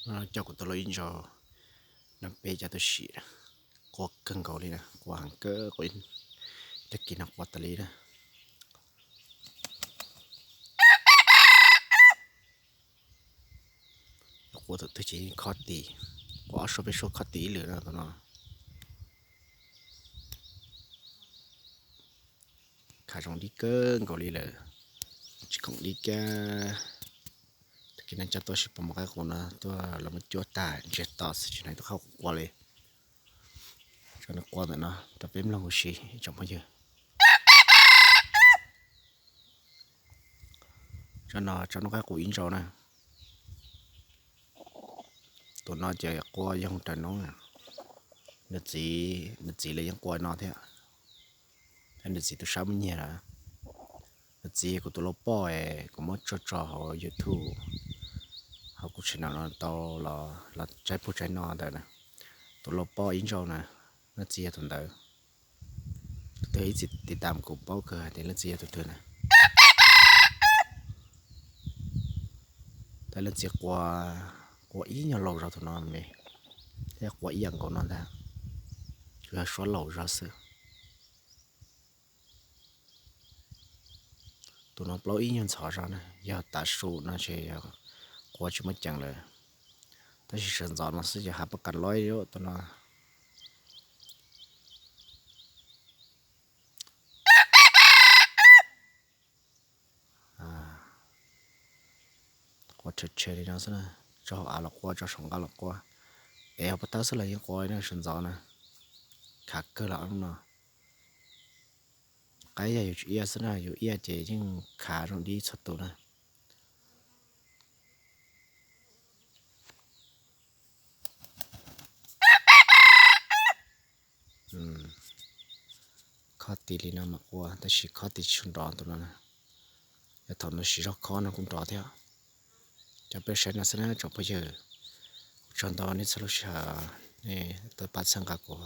Coj kuv tuaj lauj ib ntsau, no peb cov tuaj sim, qua kawg nkaus li na, qua heev kawg, qua tag kis no qua tas li na. Qua tus twg ces yeej khob tim, qua ob suab peb suab khob tim ib lwm no tus no. Khav zoo dib kawg nkaus li lawm, tsis khoom dib kiag. Tag kis no coj tuaj sib pom mov qaib qus no tuaj los muab cuab tag ntsiag to xwb tsis hnov tuaj qhaub qua li. Tso nws qua ntawm no rau peb mloog huv si ib tsoom phooj ywg. Tso no tso noob qaib qus ib ntsau na. Tus no ces qua yoog raws noob, nws txiv, nws txiv lawv yeej qua no thiab, nws txiv tus sab muaj nyiaj lawm. Nws txiv kuv tus lau poj es kuv muab tso tso hauv YouTube, hauv kuv channel no tau los tsaib pug tsaib no ntawd na. Tus lau poj ib ntsau na, leej txiv yog tus ntawd. Tus twg ib txwm tiv tam kuv paub kawg hais tias leej txiv yog tus twg na. Tab leej txiv qua, qua ib nyuag laus zog tus no me, thiab qua ib yam nkaus no ntag, tsuas yog suab laus zog xwb. Tus no plaub ib nyuag ntxhov zog na, yog tav su no ces qua tsis muaj ceem lawm, tab sis sawv ntxov no xwb ces hav paj kas loib tus no. Qua tshe tshe li no xwb na, tso hauv av los qua, tso saum nqaj los qua, ev hauv paj tawb xwb los yeej qua na, sawv ntxov na, khav kawg los no. Qaib yog yus tsis iab xwb na, yus iab ces yeej khav zoo dib txhua tus na. Khob tis li no mas qua, tab sis khob tis tsis nrov tus no na. Yog thaum nws siv zog khob no kuj nrov thiab. Cov peb saib no xwb na tsoom phooj ywg, ua tsaug ntau nej txhua lub sij hawm, nej tau pab txhawb nqa kuv.